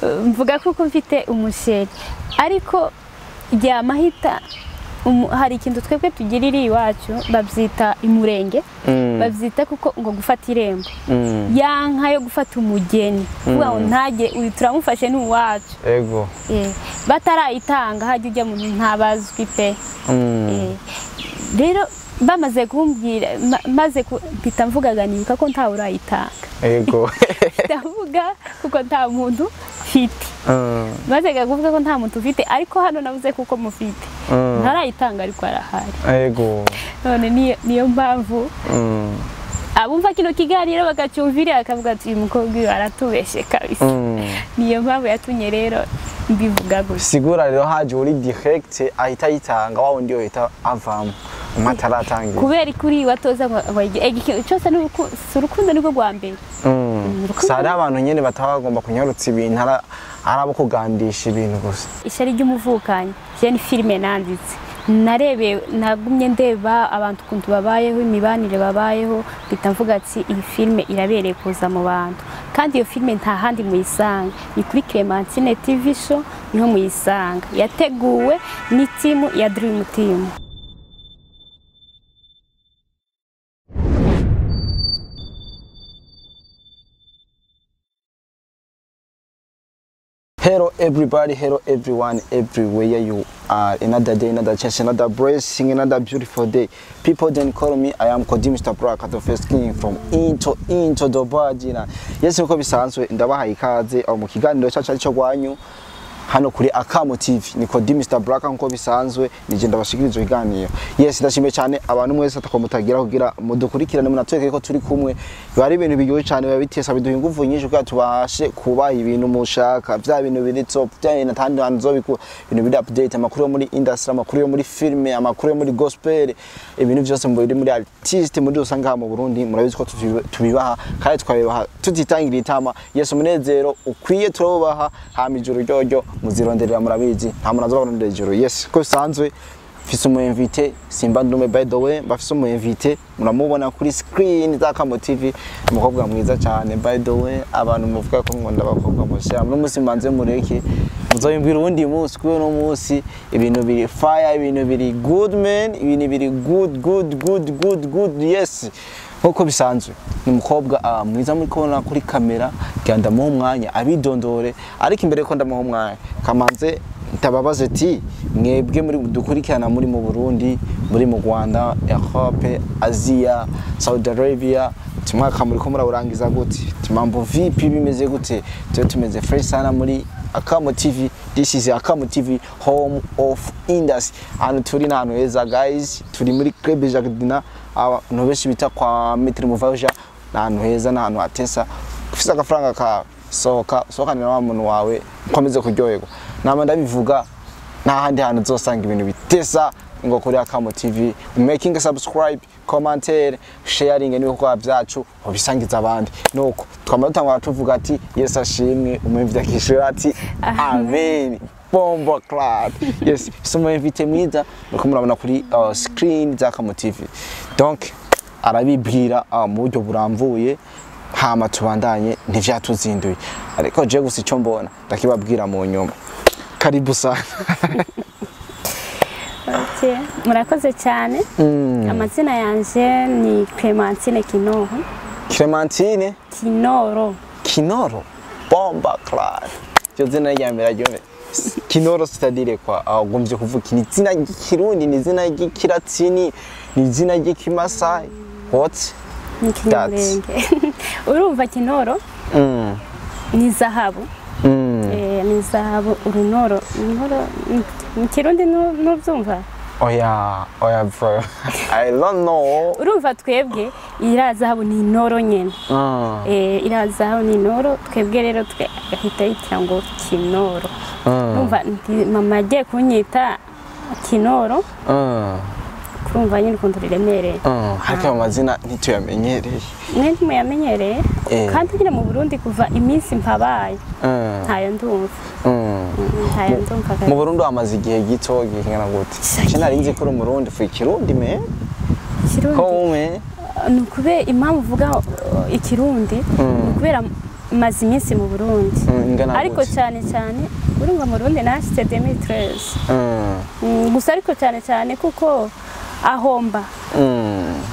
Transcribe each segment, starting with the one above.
Mvuga kuko mfite umuchéri, ariko ryamahita hari ikintu twebwe tugirira iwacu babyita imurenge, babyita kuko ngo gufata irembo, ya nka yo gufata umugeni, kuvuga ngo ntage uyu turamufashe ni uwacu. Ego. Batarayitanga hajya ujya mu ntabazwi pe. Rero bamaze kumbwira, maze mpita mvugaga nibuka ko ntawe urayitanga. Ego. Ndavuga kuko nta muntu mfite. Maze kuvuga ko nta muntu ufite, ariko hano navuze kuko mufite. Ntarayitanga ariko arahari. Ego. None niyo mpamvu abumva kino kiganiro bakacyumvira akavuga ati uyu mukobwa uyu aratubeshe kabisa. Niyo mpamvu yatumye rero mbivuga gusa. Sigura rero haje uri direct ahita yitanga, wa wundi yohita avamo umwe ataratangira. Kubera kuri watoza ngo ikintu cyose si urukundo nirwo rwa mbere. Gusa hariho abantu nyene bataba bagomba kunyarutsa ibintu, ari abo kugandisha ibintu gusa. Ishyari ry'umuvukanyi je ni filime nanditse, narebeye, nagumye ndeba abantu ukuntu babayeho, imibanire babayeho, mpita mvuga ati iyi filime irabereye kuza mu bantu. Kandi iyo filime nta handi muyisanga, ni kuri Clementine TV Show niho muyisanga, yateguwe ni timu ya Dream Team. Hello everybody, hello everyone, everywhere you are. Another day, another chance, another blessing, another beautiful day. People then call me, I am Kodi Mr. Black, the first king from into the Bajina. Yes, nkuko bisanzwe ndabahaye ikaze mu kiganiro cyacu cyo gwanyu hano kuri Akamo TV. Ni Kodi Mr. Black nkuko bisanzwe nije ndabashikiriza ikiganiro. Yes, ndashimiye cyane abantu mwese atakomutagira kugira mudukurikirane munatweke ko turi kumwe. Bari ibintu biryoshye cyane biba bitesa biduha ingufu nyinshi kugira tubashe kubaha ibintu mushaka, bya bintu biri top, bya bintu atandi hantu zobikura, ibintu biri update, amakuru yo muri industry, amakuru yo muri film, amakuru yo muri gospel, ibintu byose biri muri artist muri usanga mu Burundi. Murabizi ko tubibaha kandi twabibaha tutitangira itama. Yes, umunezero ukwiye turobaha, hama ijuru ryoryo muzironderera, murabizi nta muntu azobarondera ijuru. Yes, ko bisanzwe mfise umu invité, Simba Ndume, by the way mbafise umu invité muramubona kuri screen za Akamo TV, umukobwa mwiza cyane. By the way abantu muvuga ko nkunda abakobwa mushya, muno munsi mbanze mureke muzobimbwira uwundi munsi, kuko uno munsi ibintu biri fire, ibintu biri good man, ibintu biri good good good good good. Yes, nkuko bisanzwe ni umukobwa mwiza muri kubona kuri kamera, genda ndamuha umwanya abidondore, ariko imbere ko ndamuha umwanya kamanze ntababaze ati mwebwe muri dukurikirana muri mu Burundi, muri mu Rwanda, Europe, Asia, Saudi Arabia, timwaka muri ko murawurangiza gute? Timambo vipi bimeze gute? Twe tumeze fresh sana muri Akamo TV. This is Akamo TV, home of industry. Ahantu turi ni ahantu heza guys, turi muri Club Jardina, abantu benshi bita kwa Maître Muvaja, ni ahantu heza, ni ahantu hatesa. Ufise agafaranga kawe sohoka, sohokanira wa muntu wawe ukomeze kuryoherwa. Nama ndabivuga nta handi hantu uzosanga ibintu bitesa ngo kuri Akamo TV. Making a subscribe, commentaire, sharing n'ibikorwa byacu ubisangiza abandi. Nuko twama dutangwa tuvuga ati Yesu ashimwe, umwumvira akishura ati amen. Bombo club. Yes, so umu invité mwiza nuko murabona kuri screen za Akamo TV. Donc arabibwira mu buryo buramvuye, hama tubandanye ntivyatuzinduye, ariko je gusa icyo mbona ndakibabwira mu nyuma. Karibu sana. Okay, murakoze cyane. Amazina yanje ni Clementine Kinoro. Clementine Kinoro. Kinoro. Bomba class. Iryo zina rya mbere ryo Kinoro, c'est-à-dire quoi? Ugomvye kuvuga ni izina ry'ikirundi, ni izina ry'ikilatini, ni izina ry'ikimasai? What? Ni Kinyamulenge. Urumva Kinoro ni zahabu. Ni zahabu urunoro. Urunoro mu Kirundi nuvyumva? Oya, oya bro. I don't know. Urumva twebwe iriya zahabu ni inoro nyene. Iriya zahabu ni inoro, twebwe rero twe agahita yitira ngo Kinoro. Urumva mama agiye kunyita Kinoro. Kurumva nyine ukuntu riremereye. Ariko ayo mazina ntituyamenyereye. Mwe ntimuyamenyereye? Kandi nyine mu Burundi kuva iminsi mpabaye ntayo ndumva. Ntayo ndumva. Mu Burundi hamaze igihe gito gikingana gute? Je nari nzi ko uri Umurundi, fu Ikirundi me? Ikirundi. Ko me? Ni ukubera impamvu uvuga Ikirundi, ni ukubera Maze iminsi mu Burundi. Ingana ariko gute? Cyane cyane urumva mu Burundi nashitse 2013. Gusa ariko cyane cyane kuko ahomba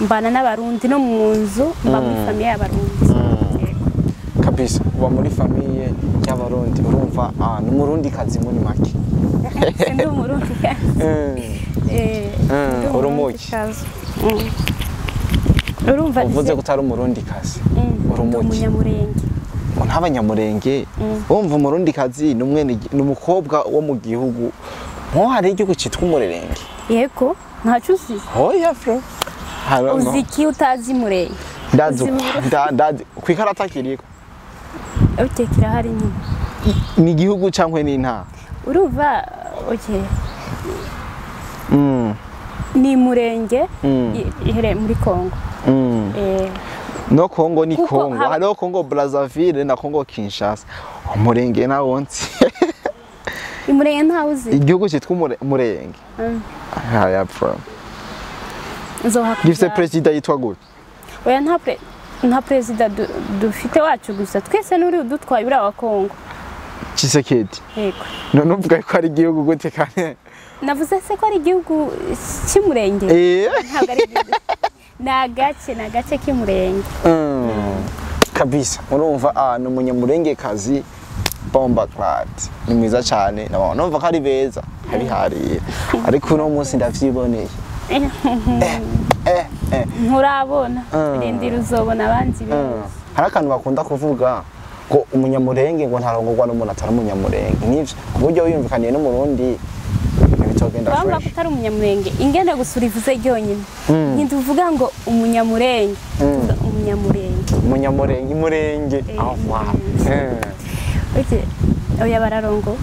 mbana n'abarundi no mu nzu, mba muri famille y'abarundi. Yego. Kabisa, uba muri famille y'abarundi, urumva ni umurundi kazi muri make. Sindi umurundi. Ndi Uri umuki? umurundikazi. Urumva Uvuze ko utari umurundi kazi, uri ndi umuki? Umunyamurenge. Ngo ntabanyamurenge. Wumva umurundi kazi ni umwene, ni umukobwa wo mu gihugu nko hari igihugu cyitwa umurenge? Yego, ntacyo uzi? Oya fro. Uzi iki utazi murenge? Ndazi. Uzi mu- Ndazi ku ikarata kiriko. Okay, kirahari nyine. Ni igihugu cyangwa ni intara? Urumva, okay, ni murenge iherereye muri Kongo. No Kongo ni Kuko Kongo. Hariho Kongo Brazzaville na Kongo Kinshasa. Umurenge nawo nzi. Imurenge ntawe uzi? Igihugu cyitwa Umurenge. Haya fro. Nzohakujana. Gifite perezida yitwa gute? Oya, nta perezida dufite wacu, gusa twese n'uri udutwaye uriya wa Kongo. Tshisekedi? Yego. None uvuga ko ari igihugu gute kandi? Navuze se ko ari igihugu cy'umurenge? Ntabwo ari igihugu, ni agace k'umurenge. Kabisa, urumva ni umunyamurenge kazi. Bomba clad ni mwiza cyane, numva ko ari beza habihariye, ariko uno munsi ndavyiboneye. Nturabona. Rindira uzobona abandi beza. Hari akantu bakunda kuvuga ngo umunyamurenge ngo ntarongorwa n'umuntu atari umunyamurenge. Nivyo? Ku buryo wiyumvikaniye n'umurundi ntibitogenda Bamba ko fresh? utari umunyamurenge, ingene gusa urivuze ryonyine, ntiduvuga ngo umunyamurenge, tuvuga umunyamurenge. Umunyamurenge, imurenge. Eh, Oh, wow. Okay. Oya, bararongo.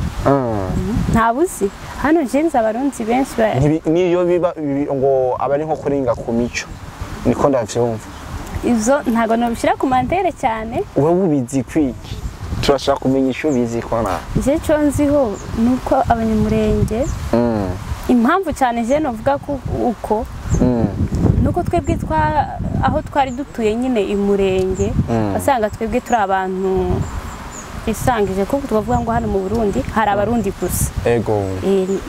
Ntabuzi hano jenze abarundi benshi Niyo biba ngo aba ari nko kurenga ku mico, niko ndavyumva. Ivyo ntago nobishira ku mandere cyane. Wewe ubizi kwiki? Turashaka kumenya icyo ubizi ko na Je cyo nziho nuko abanyamurenge, impamvu cyane je novuga ko uko nuko twebwe twa aho twari dutuye nyine imurenge, wasanga twebwe turi abantu isangije, kuko twavuga ngo hano mu Burundi hari abarundi gusa.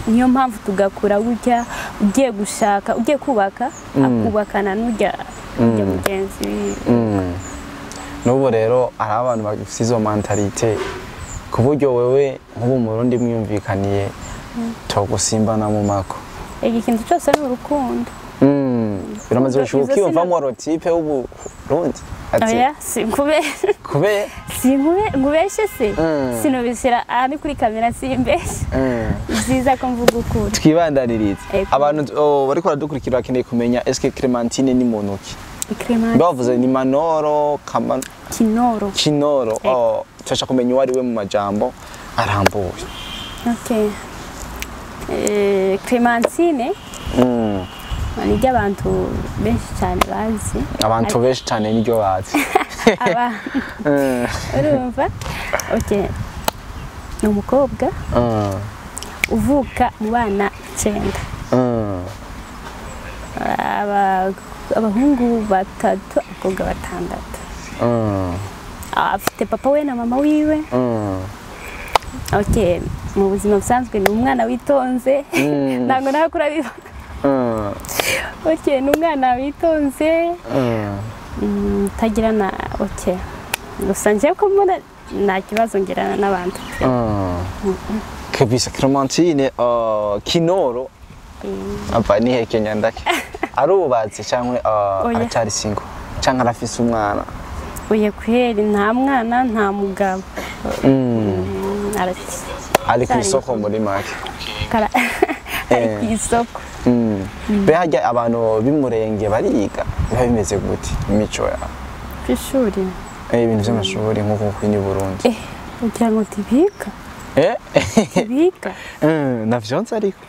Niyo mpamvu tugakura gutya, ugiye gushaka, ugiye kubaka, akubakana n'ujya ujya mugenzi wiwe. N'ubu rero hari abantu bafite izo mentalité, ku buryo wewe nk'ubu murundi mwiyumvikaniye togusimbana mu mako. Ega ikintu cyose ni urukundo. Biramaze gushuka Izo ukiyumvamo rotipe w'uburundi ati Oya, sinkube kubera sinkube nkubeshe se? Sinobishyira aha ni kuri kamera, simbeshe. Byiza ko mvuga ukuri. Twibandanirize. Ego. Abantu bariko baradukurikira bakeneye kumenya eske Clementine ni muntu ki? Clement. Bavuze ni Manoro Kama Kinoro. Kinoro. Ego. Oh, turashaka kumenya uwo ari we mu majambo arambuye. Okay. Clementine ni ry'abantu benshi cyane bazi. Abantu benshi cyane niryo bazi. Abantu urumva, okay, ni umukobwa uvuka mu bana 9. Abahungu batatu, abakobwa batandatu. Afite papa we na mama wiwe. Okay, mu buzima busanzwe ni umwana witonze. Ntabwo nawe kurabibona. Okay, ni umwana witonze, utagira na, okay, gusa njyewe ko mbona nta kibazo ngirana n'abantu pe. Kabisa, Clementine Kinoro ava ni Kenya ndake arubatse cyangwa Oya. aracyari single cyangwa arafise umwana? Oya kweri, nta mwana, nta mugabo. Ari ku Cyari isoko muri make. Ari ku isoko. Be harya abantu b'umurenge bariga, biba bimeze gute imico yabo? Ku ishuri? Ibintu by'amashuri nk'uko kwini Burundi. Ugira ngo ntibiga? Ntibiga. Navyo nzi ariko.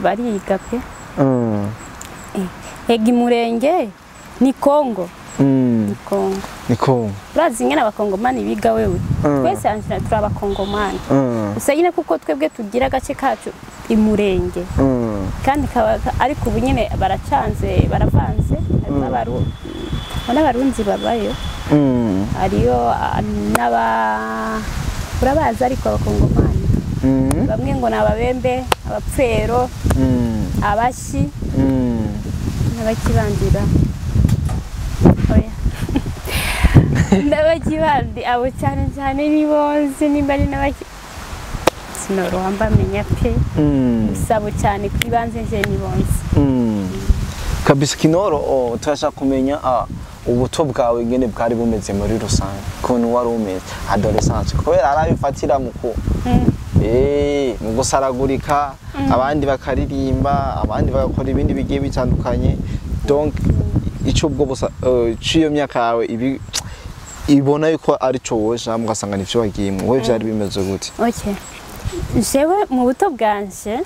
Bariga pe. Ega imurenge ni Kongo. Ni Kongo. Ni Kongo. Urazi ingene abakongomani biga wewe? Twese Angela turi abakongomani. Gusa nyine kuko twebwe tugira agace kacu imurenge, kandi ariko ubu nyine baracanze, baravanze, harimo n'abarundi babayo. Hariyo n'aba urabazi ariko abakongomani bamwe ngo ni ababembe, abapfero, abashi n'abakibandira. Oya, n'abakibandi abo cyane cyane ni bonzi, nimba ari n'abaki sinoroha mbamenya pe. Sabo cyane kuri banze nje ni bonzi. Kabisa Kinoro, turashaka kumenya ubuto bwawe ingene bwari bumeze muri rusange, ukuntu wari umeze adolescence, kubera arabifatira mu ku mu gusaragurika, abandi bakaririmba, abandi bagakora ibindi bigiye bitandukanye. Donc ico ubwo busa ciyo myaka yawe ibi ibona yuko ari co woja mugasanga nivyo wagiyemwo, wowe vyari bimeze gute? Okay, jewe mu buto bwanje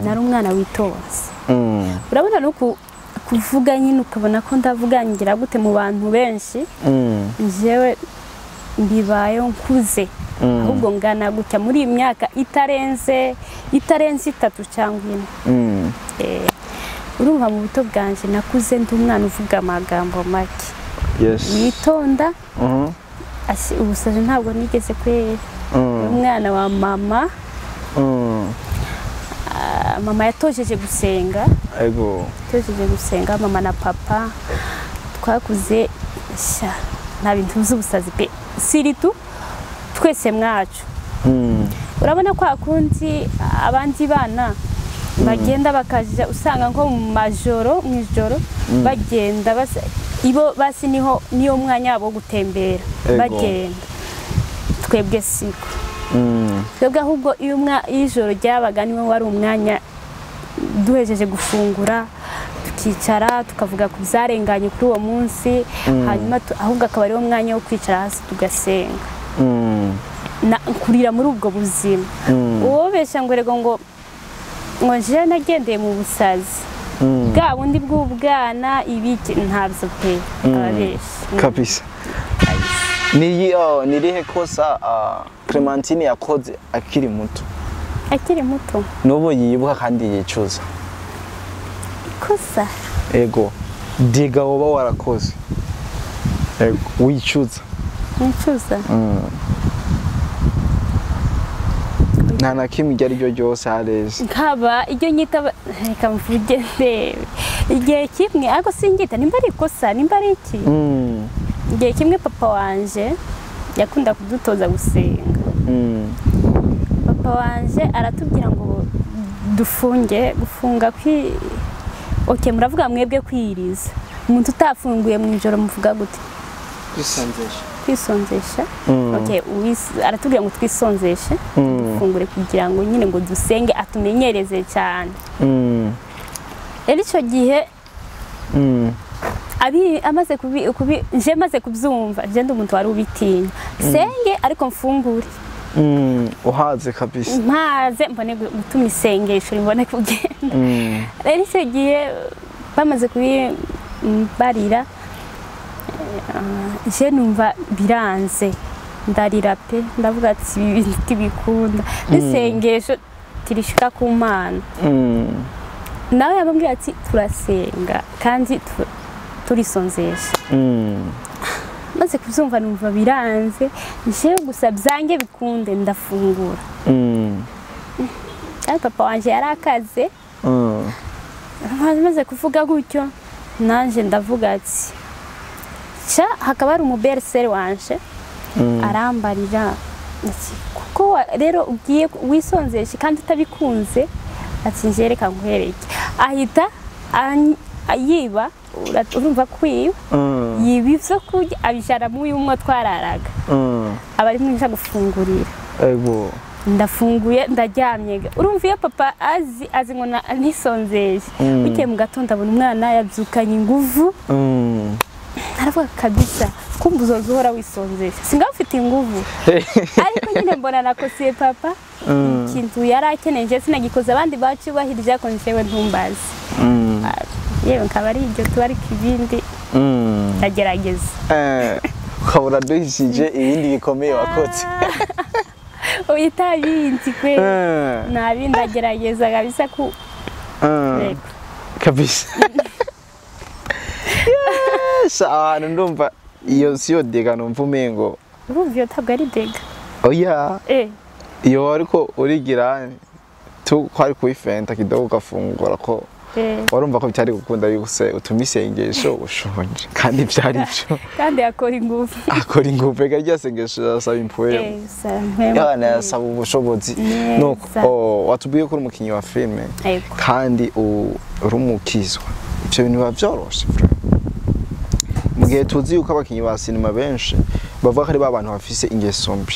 nari umwana witonze. Urabona no kuvuga nyine ukabona ko ndavuga ngira gute mu bantu benshi. Jewe mbibayeho nkuze, ahubwo ngana gutya muri iyi myaka itarenze 3 cyangwa 4. Urumva mu buto bwanje nakuze ndi umwana uvuga amagambo make. Yes. Witonda. Ubusaje ntabwo nigeze kwera. Umwana wa mama. Mama yatojeje gusenga. Ego. Yatojeje gusenga mama na papa. Twakuze sha nta bintu by'ubusazi pe. Siritu twese mwacu. Urabona kwa kundi abandi bana bagenda bakaja usanga nko mu majoro mu ijoro bagenda basa ibo basi niho niyo mwanya wabo gutembera bagenda. Twebwe siko. Twebwe ahubwo iyo ijoro ryabaga niwe wari umwanya duhejeje gufungura tukicara tukavuga ku byarenganye kuri uwo munsi, hanyuma ahubwo akaba ari wo mwanya wo kwicara hasi tugasenga. Na kurira muri ubwo buzima. Uwo besha ngo rego ngo nje nagendeye mu busazi bwa bundi bw'ubwana ibiki ntabyo pe ababesha. Kabisa. Ni nirihe kosa Clementine yakoze akiri muto? Akiri muto nubo yibuka kandi yicuza. Ikosa? Ego. Diga woba warakoze. Ego wicuza. Nicuza? Nta na kimwe iryo ari ryo ryose hareze. Nkaba iryo nyita reka mvuge ndebe. Igihe kimwe ariko singita nimba ari ikosa nimba ari iki. Igihe kimwe papa wanje yakunda kudutoza gusenga. Papa wanje aratubwira ngo dufunge gufunga kwi okay muravuga mwebwe kwiriza. Umuntu utafunguye mu ijoro muvuga gute? Kwisonzesha. Kwisonzesha. Okay, aratubwira ngo twisonzeshe dufungure kugira ngo nyine ngo dusenge atumenyereze cyane. Rero icyo gihe abi amaze kubi nje maze kubyumva nje ndi umuntu wari ubitinya senge ariko mfungure. Uhaze kabisa. Mpaze mbone gutuma isengesho mbone kugenda. Rero icyo gihe bamaze kubibarira nje numva biranze ndarira pe ndavuga ati ibi bikunda isengesho tirishika ku Mana. Nawe yabambwiye ati turasenga kandi turisonzesha. Maze kubyumva numva biranze nje gusa byange bikunde ndafungura. Ariko papa wanje yarakaze. Maze kuvuga gutyo nanje ndavuga ati cha hakaba ari umuberseri wanje arambarira ati kuko rero ugiye wisonzesha kandi utabikunze ati nje reka nkwereke. Ahita yiba urumva kwiba yiba ivyo kurya abijara mu yumwe twararaga. Abari mwisha gufungurira. Ego. Ndafunguye ndaryamye. Urumva iyo papa azi ngo nisonzeshe. Bukeye mu gatondo abona umwana yabyukanye inguvu. Aravuga kabisa kumva uzohora wisonzesha. Singa ufite inguvu. Ariko nyine mbona nakosiye papa. Ikintu yarakeneye nje sinagikoze abandi bacyubahirije ko njewe ntumbaze. Yewe nkaba ari iryo tuba ariko ibindi ndagerageza. Ukabura duhishije ibindi bikomeye wakoze. Oya kwe. Nabi ndagerageza kabisa ku kabisa. Esha ahantu ndumva iyo siyo dega, numva umengo Urumva iyo ntabwo ari dégât. Oya. Iyo ariko urigira tu kwari kuifenta kidogo ugafungura ko warumva ko bitari gukunda yuse utuma isengesho ushonje, kandi byari byo. Kandi akora ingufu. Akora ingufu, ega rya sengesho asaba impuhwe. Yana yasaba ubushobozi. Neza. Nuko oh, watubwiye ko uri umukinnyi wa filime Yego. kandi uri umukizwa. Ivyo bintu biba vyoroshe vraiment? Mu gihe tuzi yuko abakinnyi ba sinema benshi bavuga ko ari ba bantu bafise ingeso mbi,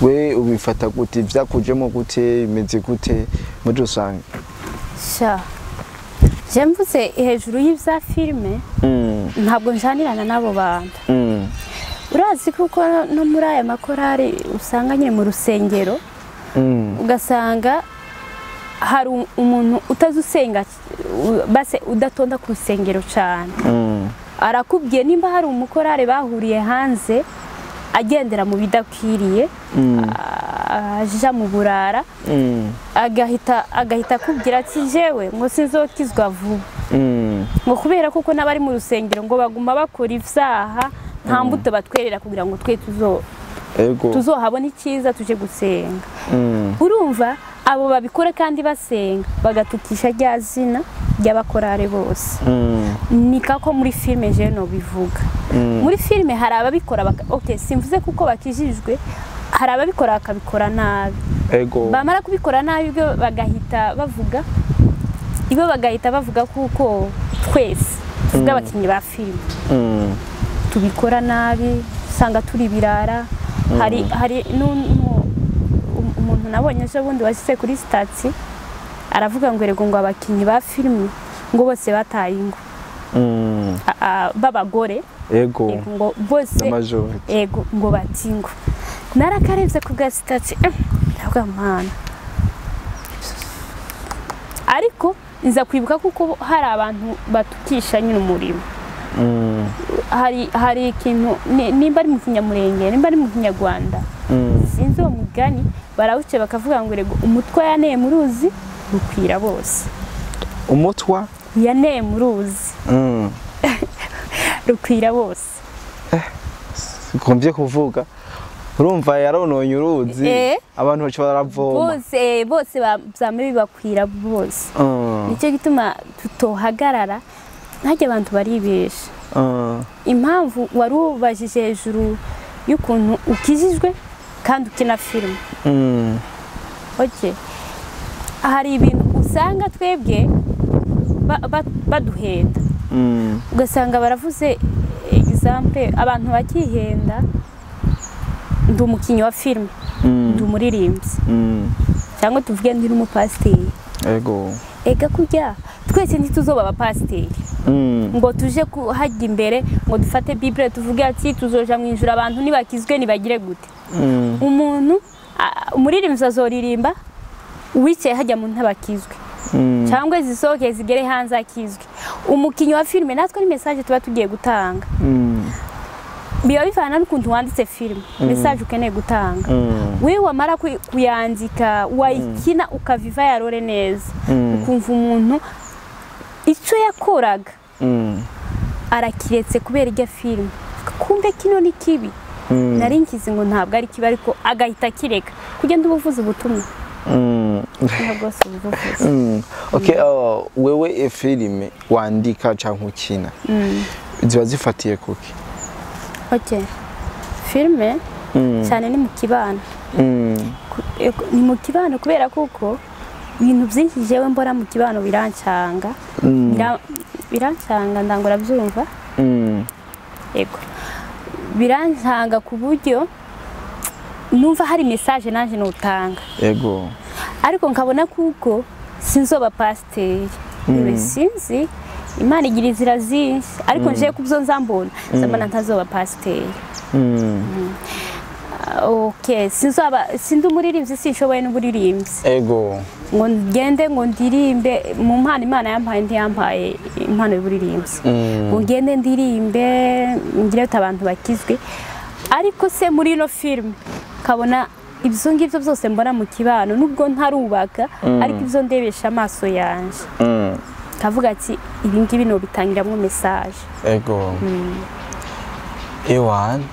we ubifata gute? Vyakujemo gute? Bimeze gute muri rusange? Sha, je mvuze hejuru y'ivya filime, ntabwo njanirana n'abo bantu. Urazi kuko no muri aya makorari usanga nyine mu rusengero, ugasanga hari umuntu utazi usenga, base udatonda ku rusengero cyane, arakubwiye nimba hari umukorari bahuriye hanze agendera mu bidakwiriye, aja mu burara, agahita akubwira ati: "Jewe ngo sinzokizwa vuba," ngo kubera kuko n'abari mu rusengero ngo baguma bakora ivyaha, nta mbuto batwerera kugira ngo twe tuzohabona icyiza tuje gusenga. Urumva abo babikora kandi basenga, bagatukisha rya zina ry'abakorare bose. Ni kako muri filime je no bivuga. Muri filime hari ababikora okay, simvuze kuko bakijijwe, hari ababikora bakabikora nabi. Bamara kubikora nabi bwo bagahita bavuga ibo, bagahita bavuga kuko twese tuvuga abakinnyi ba filime tubikora nabi, usanga turi birara. Hari umuntu nabonye ejo bundi washyize kuri statut, aravuga ngo erego ngo abakinnyi ba filime ngo bose bataye ingo. B'abagore. Ego, ngo bose. La majorité. Ego, ngo batingo. Narakarebye ku ga statut, ndavuga: "Mana." Ariko nza kwibuka kuko hari abantu batukisha nyine umurimo. Hari ikintu nimba ari mu Kinyamurenge, nimba ari mu Kinyarwanda, sinzi, uwo mugani barawuce bakavuga ngo rego umutwa yaneye mu ruzi rukwira bose. Umutwa yaneye mu ruzi rukwira bose. Gombye kuvuga, urumva yarononye uruzi, abantu baca baravoma. Bose, bose byama bibakwira bose. Nicyo gituma tutohagarara ntajya abantu baribesha. Impamvu wari ubajije hejuru y'ukuntu ukijijwe kandi ukina filime, okay, hari ibintu usanga twebwe baduhenda, ugasanga baravuze exemple, abantu bakihenda: ndi umukinnyi wa filime, ndi umuririmbyi, cyangwa tuvuge ndi n'umupasiteri. Ega kurya twese ntituzoba abapasiteri ngo tuje kuhajya imbere ngo dufate Bible tuvuge ati tuzoja mu ijuru abantu nibakizwe nibagire gute. Umuntu umuririmbyi azoririmba, uwicaye hajya mu ntebe akizwe, cyangwa zisohoke zigere hanze akizwe. Umukinnyi wa filime natwe ni message tuba tugiye gutanga. Biba bivana n'ukuntu wanditse filime, message ukeneye gutanga. Wewe wamara kuyandika, wayikina, ukaviva yarore neza, ukumva umuntu icyo yakoraga arakiretse kubera irya filime, kumbe kino ni kibi, nari nkizi ngo ntabwo ari kibi, ariko agahita akireka. Kugenda uba uvuze ubutumwa, ntabwo bwose uba ubuvuze. Okay, wewe filime wandika canke ukina ziba zifatiye kuki? Okay, filime cyane ni mu kibano. Ni mu kibano kubera kuko ibintu byinshi jewe mbona mu kibano birancanga. Birancanga ndangura byumva. Yego, birancanga ku buryo numva hari message naje notanga, ariko nkabona kuko sinzoba pasiteri. Sinzi, Imana igira inzira zinshi, ariko nje kubyo nzambona, nzambona ntazoba pasiteri. Okay, sinzoba, sindi umuririmbyi, sinshoboye n'uburirimbyi ngo ngende ngo ndirimbe mu mpano Imana yampaye. Ntiyampaye impano y'uburirimbyi ngo ngende ndirimbe ngire ati abantu bakizwe. Ariko se muri ino filime kabona ibyo ngibyo byose mbona mu kibano, nubwo ntarubaka, ariko ibyo ndebesha amaso yanje. Kavuga ati ibi ngibi no bitangiramwo message. Ego. Ewan.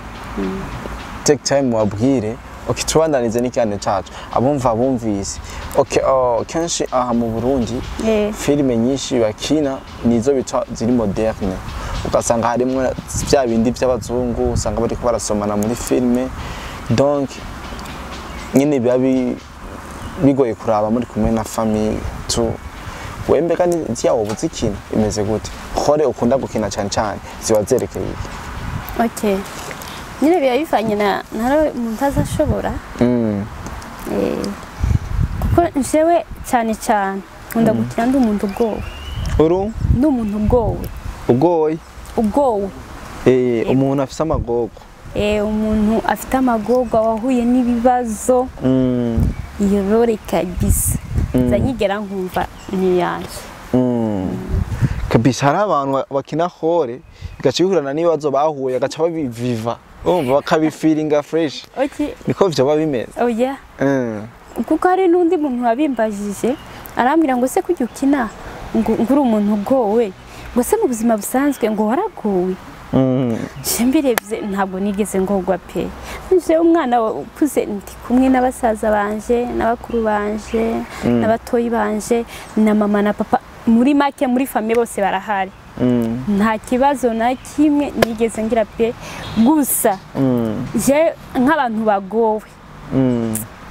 Take time wabwire. Okay, tubandanize n'ikiganiro cacu. Abumva bumvise. Okay, kenshi aha mu Burundi filime nyinshi bakina nizo bita ziri moderne. Ugasanga harimwo bya bindi by'abazungu, usanga bariko barasomana muri filime. Donc nyine biba bigoye kuraba muri kumwe na famille tu. Wembe kandi ziyawo buzikina imeze gute? Khore ukunda gukina cyane cyane ziba zerekeye iki? Okay. Nyine biba bivanye na naro umuntu azashobora. Kuko njewe cyane cyane nkunda gukina ndi umuntu ugowe. Uru? Ndi umuntu ugowe. Ugoye? Ugowe. Umuntu afise amagogo. Umuntu afite amagogo wahuye n'ibibazo. Iyo role kabisa. Nzanyigera nkumva ni yanje. Kabisa hari abantu bakina hore bigaca bihurana n'ibibazo bahuye agaca babiviva. Urumva bakabifiringa fresh. Okay. Niko vyoba bimeze. Oya. Kuko hari n'undi muntu wabimbajije arambwira ngo se kujya ukina ngo uri umuntu ugowe ngo se mu buzima busanzwe ngo waragowe. Mbirebye ntabwo nigeze ngogwa pe. Nje umwana ukuze ndi kumwe n'abasaza banje n'abakuru banje n'abatoyi banje na mama na papa, muri make muri famille bose barahari. Nta kibazo na kimwe nigeze ngira pe. Gusa je nk'abantu bagowe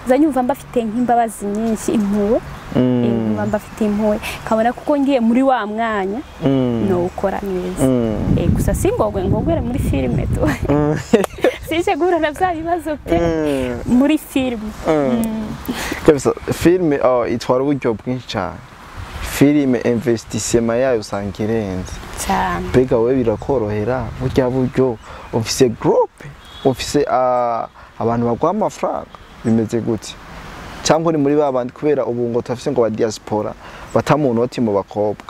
zanyumva mbafite nk'imbabazi nyinshi, impuhwe. Impuhwe mbafite impuhwe kabona kuko ngiye muri wa mwanya no ukora neza. Gusa singogwe ngogwere muri filime tu. Sije guhura na bya bibazo pe muri filime. Kabisa filime itwara uburyo bwinshi cyane. Filime investissement yayo usanga irenze cyane. Mbega wewe birakorohera burya buryo ufise groupe, ufise abantu bagwa amafaranga bimeze gute? Cyangwa uri muri babandi kubera ubu ngo tafise ngo ba diaspora batamu noti mu bakobwa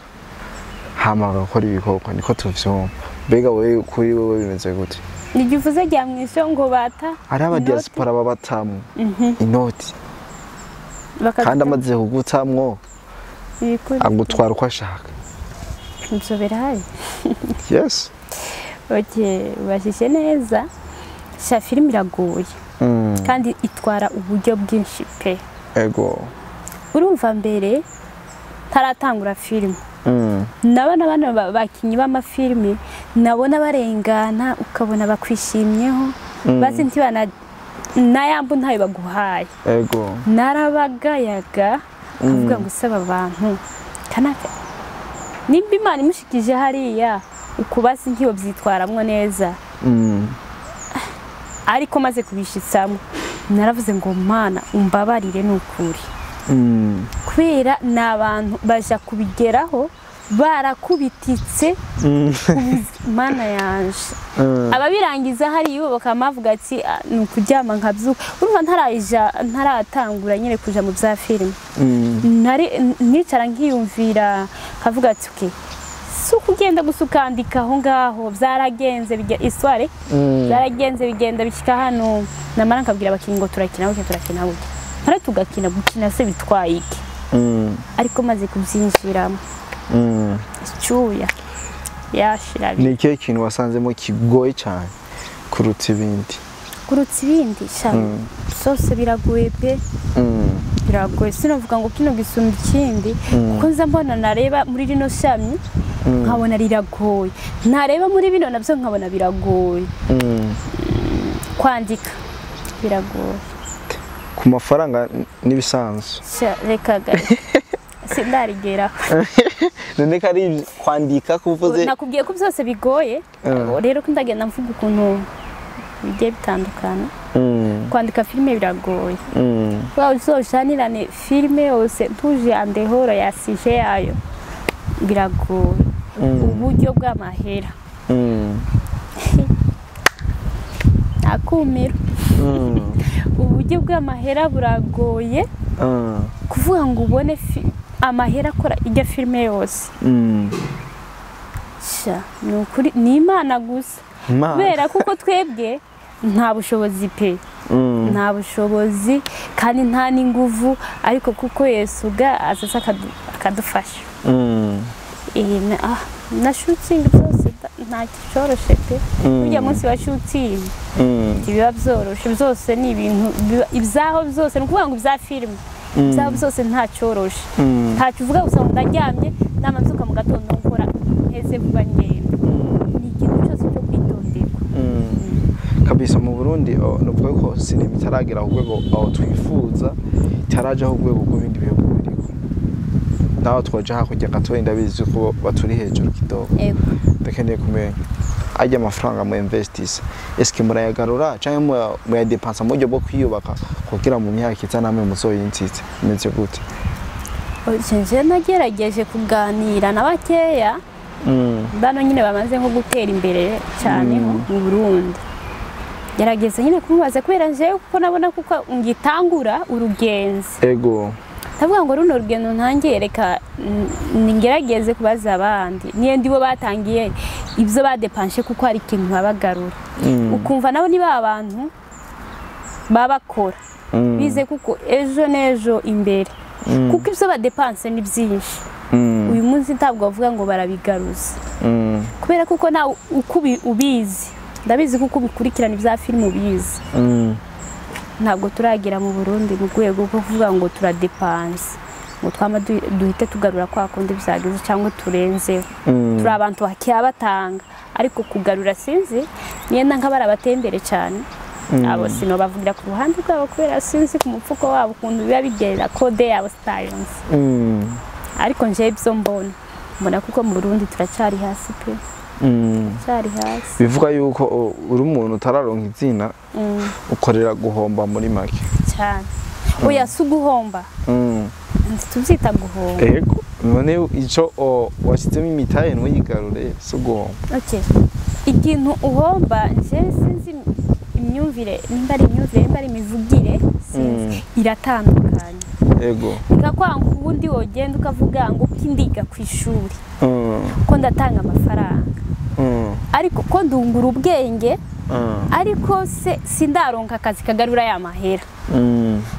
hama bagakora ibikorwa niko tuvyumva. Mbega wewe kuri wewe bimeze gute? Nigivuze rya mwisho ngo bata ari aba diaspora babatamu inoti kandi amaze kugutamwo agutwara uko ashaka. Ibyo birahari. Yes. Okay, ubashije neza. Sha filime iragoye. Kandi itwara uburyo bwinshi pe. Ego. Urumva mbere taratangura filime. Nabana bana bakinyi b'amafilime nabona barengana ukabona bakwishimyeho bazi ntibana nayambu ntayo baguhaye. Ego. Narabagayaga avuga ngo saba abantu kanaka nimba Imana imushikije hariya ukubasi ntiyo byitwaramwo neza. Ariko maze kubishitsamo naravuze ngo Mana umbabarire nukuri. Kubera nabantu baja kubigeraho barakubititse Mana yanje. Ababirangiza hari yubo bakamavuga ati nukuryama nkabyuka. Urumva ntarayija ntaratangura nyine kuja mu bya filime. Nari nicara nkiyumvira kavuga ati okay, sukugenda gusukandika aho ngaho byaragenze bijya histoire byaragenze bigenda bishika hano namara nkabwira abakinyi ngo turakina gutya turakina gutya. Ntare tugakina gukina se bitwaye iki? Ariko maze kubyinjiramo icyuya yashira. Ni ikihe kintu wasanzemo kigoye cyane kuruta ibindi? Kuruta ibindi sose biragoye pe. Biragoye sinavuga ngo kino gisumba ikindi kuko nza mbona nareba muri rino shami nkabona riragoye, nareba muri bino nabyo nkabona biragoye. Kwandika biragoye. Ku mafaranga n'ibisanzwe reka sindarigera. None kari kwandika kuvuze nakubwiye ko byose bigoye rero ko ndagenda mvuga ukuntu bigiye bitandukana. Kwandika filime biragoye. Wa uzoshanirane filime yose ntuje andehoro yasije yayo biragoye. Uburyo bw'amahera akumiro. Uburyo bw'amahera buragoye. Kuvuga ngo ubone amahera akora ijya filime yose. Sha nukuri ni Imana gusa. Kubera kuko twebwe nta bushobozi pe. Nta bushobozi kandi nta n'inguvu, ariko kuko Yesu ga azaza akadufasha. Na shooting byose nta cyoroshe pe. Burya munsi wa shooting biba byoroshe byose, ni ibintu ibyaho byose, ni ukuvuga ngo ibya filime ibyaho byose nta cyoroshe. Ntacyo uvuga gusa ngo ndaryamye namabyuka mu gatondo nkora nteze vuba ngenda. Ni ikintu cyose cyo kwitonderwa. Kabisa mu Burundi nuvuga ko sinema itaragera ku rwego aho twifuza, itarajaho urwego rw'ibindi bihugu biriko. Naho twaja hakurya gatoya ndabizi ko baturi hejuru kidogo. Ndakeneye kumenya ajya amafaranga mu investisa, eske murayagarura canke muyadepansa mu buryo bwo kwiyubaka kugira mu myaka iza namwe muzoyinsize imeze gute? Nje nagerageje kuganira na bakeya bano nyine bamaze nko gutera imbere cyane mu Burundi. Gerageza nyine kumubaza kubera nje kuko nabona kuko ngitangura urugenzi. Ego. Ndavuga ngo runo rugendo ntangiye reka ningerageze kubaza abandi. Niye ndibo batangiye ibyo badepanshe kuko hari ikintu babagarura. Ukumva nabo niba abantu babakora. Bize kuko ejo nejo imbere. Kuko ibyo badepanse ni byinshi. Uyu munsi ntabwo bavuga ngo barabigaruza. Kubera kuko na uko ubizi. Ndabizi kuko ubikurikirana ibya filime ubizi. Ntabwo turagira mu Burundi mu rwego rwo kuvuga ngo turadepanse ngo twama duhite tugarura kwa kundi byagize cyangwa turenzeho. Turi abantu bakeya batanga ariko kugarura sinzi niyenda nk'abari abatembere cyane. Abo sino bavugira ku ruhande rwabo kubera sinzi ku mupfuko wabo ukuntu biba bigera kode yabo styles. Ariko nje ibyo mbona kuko mu Burundi turacyari hasi pe. Cyari hasi. Bivuga yuko uri umuntu utararonka izina ukorera guhomba muri make cyane. Oya si guhomba. Tubyita guhomba. Ego none ico washyizemo imitahe ntuyigarure si guhomba. Okay. Ikintu uhomba nje sinzi imyumvire nimba ari imyumvire nimba ari imivugire sinzi iratandukanye. Ego. Bikakwanga ubundi wogenda ukavuga ngo kindiga ku ishuri. Ko ndatanga amafaranga. Ariko ko ndungura ubwenge ariko se sindaronka akazi kagarura ya mahera.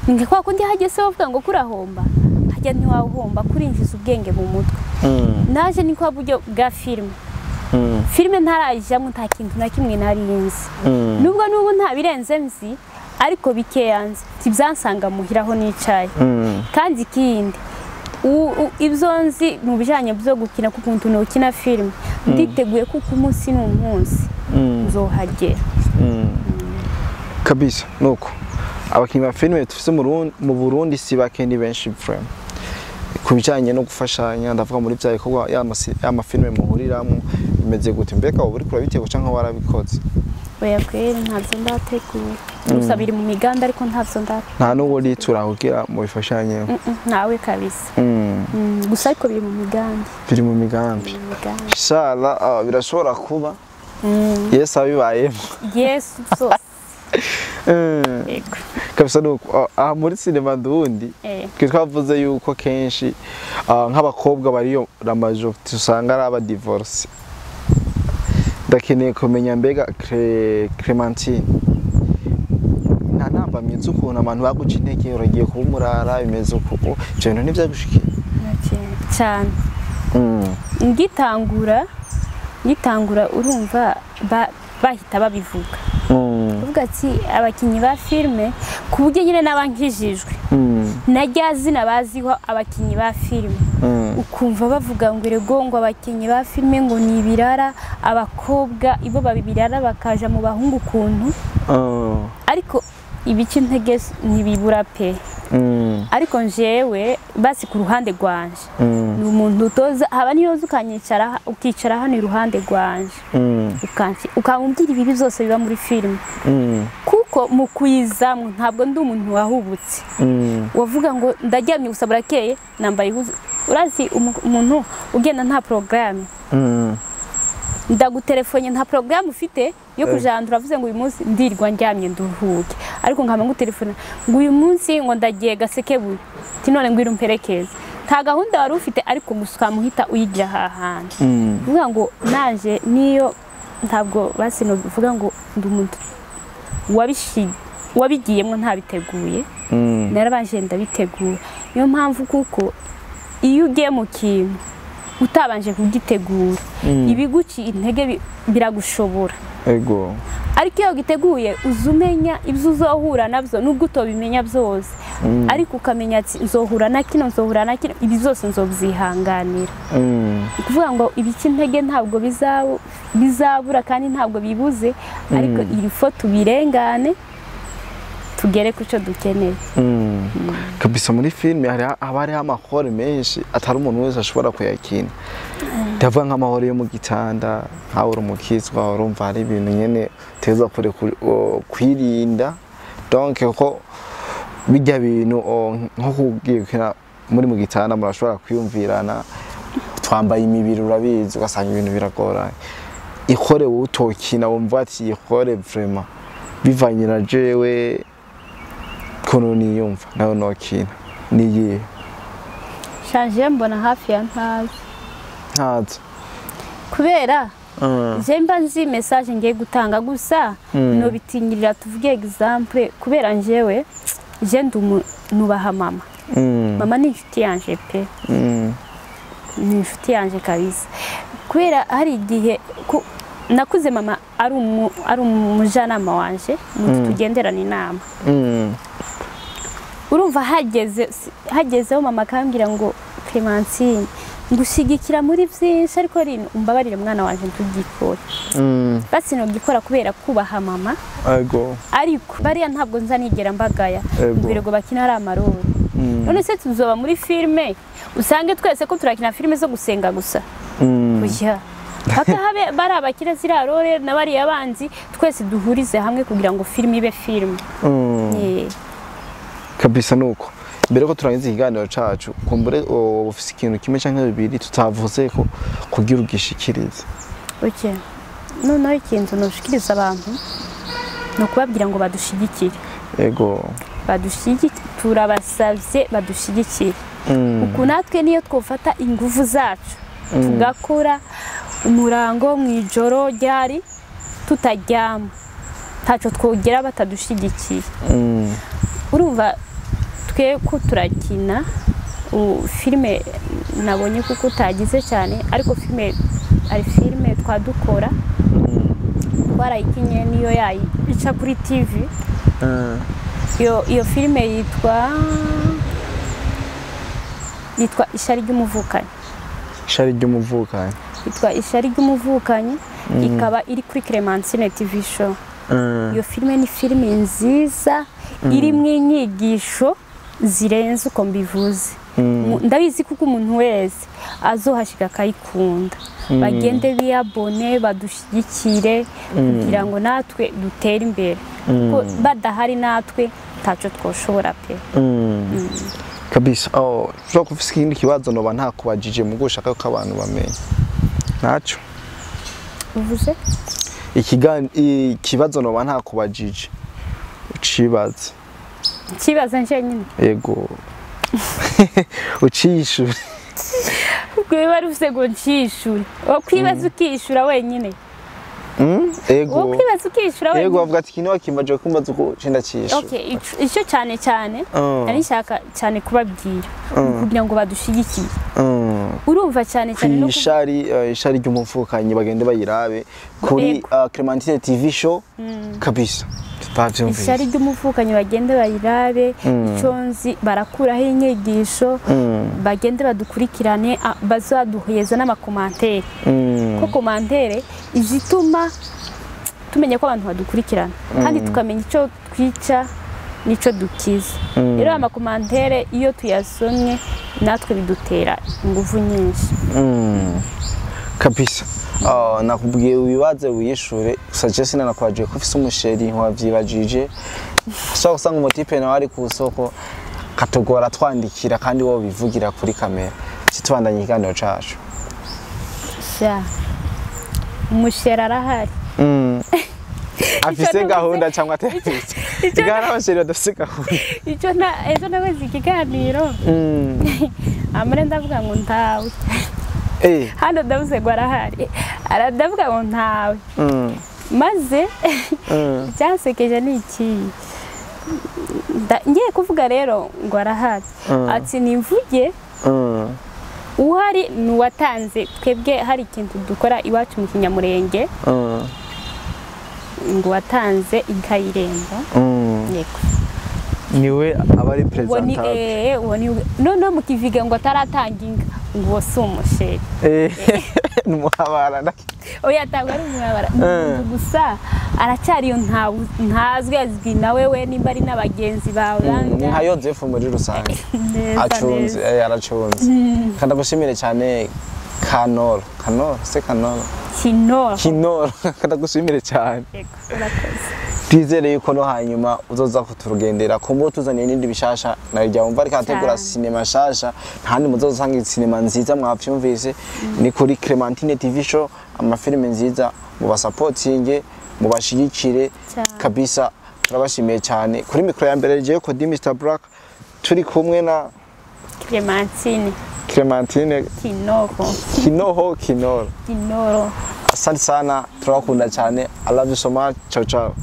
Ninge kwa kundi hageze bavuga ngo kurahomba, hajya ntiwahomba kurinjiza ubwenge mu mutwe. Naje ni kwa buryo bwa filime. Filime ntarajyamo nta kintu na kimwe narinzi. Nubwo nubu nta birenze nzi ariko bikeyanze tibyansanga muhiraho nicaye. Kandi ikindi ibyo nzi mu bijanye byo gukina kukuntu nokina filime nditeguye kuko umunsi n'umunsi nzohagera. Kabisa nuko abakinyi ba filime tufise mu Burundi si bakendi benshi frame kubijanye no gufashanya, ndavuga muri bya bikorwa ya filime muhuriramo bimeze gute? Mbega ubu uriko urabitego canke warabikoze? Oya kweri ntavyo ndategura. Gusa biri mu miganda ariko ntavyo ndategura. Nta n'uwo ritura kugira mu bifashanye? Ntawe kabisa. Gusa ariko biri mu migambi. Biri mu migambi. Inshallah birashobora kuba. Yesu abibayemo. Yesu zose. Kabisa nuko aha muri sinema ndundi twe twavuze yuko kenshi nk'abakobwa bariyo la majorité usanga ari aba divorce. Ndakeneye kumenya mbega Clementine nta nambamye z'ukuntu abantu baguca intege uragiye kuba umurara bimeze uko ivyo bintu ntivyagushikiye? Cyane. Ngitangura urumva bahita babivuga. Uvuga ati abakinyi ba filime ku buryo nyine nabankijijwe na rya zina baziho abakinyi ba filime. Ukumva bavuga ngo erego ngo abakinyi ba filime ngo ni ibirara, abakobwa ibo babibirara bakaja mu bahungu ukuntu. Ariko ibice intege ntibibura pe. Ariko njewe basi ku ruhande rwanje ni umuntu utoza haba niyo ukanyicara ukicara hano iruhande rwanje ukambwira ibibi byose biba muri filime. Kuko mu kuyizamwe ntabwo ndi umuntu wahubutse wavuga ngo ndaryamye gusa burakeye nambaye ihuzu. Urazi umuntu ugenda nta programme ndagutelefone nta programme ufite yo kujandura avuze ngo uyu munsi ndirwa ndyamye nduhuke, ariko nkama ngutelefona ngo uyu munsi ngo ndagiye gasekebuye ti none ngwira umperekeze. Nta gahunda wari ufite ariko gusa muhita uyigira hahandi. Uvuga ngo naje niyo ntabwo basi no bivuga ngo ndi umuntu wabigiyemo ntabiteguye. Narabanje ndabitegura. Niyo mpamvu kuko iyo ugiye mu kintu Utabanje kugitegura, ibiguci intege biragushobora. Ego. Ariko iyo giteguye uzumenya ibyo uzohura nabyo nubwo utobimenya byose, ariko ukamenya ati nzohura na kino, nzohura na kino, ibi byose nzobyihanganira. Kuvuga ngo ibiki intege ntabwo bizabura kandi ntabwo bibuze, ariko iri foto birengane tugere ku cyo dukeneye. Kabisa muri filime haba hariho amahoro menshi atari umuntu wese ashobora kuyakina. Ndavuga nk'amahoro yo mu gitanda, nkawe uri umukizwa, urumva hari ibintu nyene uteza kwirinda. Donc ko bijya bintu nko kugiye muri mu gitanda murashobora kwiyumvirana, twambaye imibiri urabizi, ugasanga ibintu biragoranye. Ikore utokina wumva ati ikore vraiment bivanye na jewe kono niyumva nayo nokina niye shanje mbona hafi ya ntazi kubera je mba nzi message ngiye gutanga gusa no bitinyirira. Tuvuge exemple, kubera njewe je nubaha mama. Mama ni inshuti yanje pe. Ni inshuti yanje kabisa. Kubera hari igihe nakuze mama ari umujanama wanje, tugenderana inama. Urumva hagezeho mama akambwira ngo Clementine ngushigikira muri byinshi, ariko rino umbabarire mwana wanje ntugikore. Basi no gikora kubera kubaha mama. Ego. Ariko bariya ntabwo nza nigera mbagaya ubirego bakina ari amaroro. None se tuzoba muri filme usange twese ko turakina filme zo gusenga gusa. Oya. Haka habe bari abakira zira rore na bari abanzi, twese duhurize hamwe kugira ngo filme ibe filme. Kabisa nuko mbere ko turangiza ikiganiro cacu, kumbure ufise ikintu kimwe canke bibiri tutavuze ko kugira ugishikirize. Okay. Noneho ikintu noshikiriza abantu no kubabwira ngo badushigikire. Ego. Badushigikire, turabasavye badushigikire. Uku natwe niyo twofata ingufu zacu tugakora umurango mwijoro ryari tutaryama, ntaco twogera batadushigikiye. Urumva twe ko turakina filime nabonye kuko utagize cyane, ariko filime ari filime twadukora twarayikinye niyo yayi ica kuri TV. Iyo filime yitwa Ishari ry'umuvukanyi. Ishari ry'umuvukanyi yitwa Ishari ry'umuvukanyi, ikaba iri kuri Clementine TV show. Iyo filime ni filime nziza irimwo inyigisho zirenze uko mbivuze. Ndabizi kuko umuntu wese azohashika akayikunda. Bagende biyabone badushyigikire kugira ngo natwe dutere imbere, kuko badahari natwe ntaco twoshobora pe. Kabisa. Ushobora kufise ikindi kibazo noba ntakubajije mu gushaka ko abantu bamenye naco uvuze? Ikibazo noba ntakubajije ucibaze. Kibaza nje nyine. Yego. Ucishura. Ubwo bari ufise ngo ncishura. Okwibaza ukishura wenyine. Ego. Okwibaza ukishura wenyine. Yego, bavuga ati kino wakimbaje kumbaza uko cenda cishura. Okay, icyo cyane cyane nari nshaka cyane kubabwira kugira ngo badushigikiye. Urumva cyane cyane no ishari ry'umuvukanyi bagende bayirabe kuri Clementine TV show kabisa. Ishari ry'umuvukanyi bagende bayirabe, icyo nzi barakuraho inyigisho, bagende badukurikirane, bazaduheza n'amakomantere. Ko komantere izituma tumenya ko abantu badukurikirana kandi tukamenya icyo twica nico dukiza. Rero amakomantere iyo tuyasomye natwe bidutera ingufu nyinshi. Kabisa. Nakubwiye wibaze wiyishure, suggestion nakwaje ko ufise umusheri ntiwavyibajije. Ushobora gusanga umutipe nawe ari ku soko katugora twandikira kandi wowe bivugira kuri kamera. Kitubandanye ikiganiro cacu. Sha. Umusheri arahari. Afise gahunda cyangwa atafise? Igara abasheri badafise gahunda. Icyo na ejo nakoze ikiganiro. Amare ndavuga ngo ntawe. Hano ndavuze ngo arahari, aravuga ngo ntawe. Maze icyansekeje ni iki? Ngiye kuvuga rero ngo arahari, ati nimvuge Uhari ni uwatanze. Twebwe hari ikintu dukora iwacu mu Kinyamurenge, ngo watanze inka y'irembo. Yego. Niwe aba ari Uwo ni présentable. Uwo ni noneho mu kiviga ngo ataratanga inka, ngo uwo si umusheri. Ni umuhabara. Oya, ntabwo ari umwabara, ni umuntu gusa aracyari iyo, ntazwi, azwi nawe we nimba ari n'abagenzi bawe. Ni nka Yozefu muri rusange. Neza. Acunze. Neza. Aracunze. Kandi agushimire cyane Kanoro, Kanoro se, Kanoro? Kinoro. Kinoro, kandi agushimire cyane. Yego, urakoze. Twizere yuko no hanyuma uzoza kuturugendera kumbe tuzaniye n'indi bishasha na rya wumva ariko ategura Cyane. Sinema shasha, ntahandi muzosanga sinema nziza, mwavyumvise, ni kuri Clementine TV Show. Amafilime nziza, mubasapotinge, mubashigikire. Cyane. Kabisa turabashimiye cyane. Kuri mikoro ya mbere jewe Kodi Mr Black, turi kumwe na Clementine. Clementine. Kinoro. Kinoho, Kinoro. Kinoro. Asante sana, turabakunda cyane. I love you so much. Ciao ciao.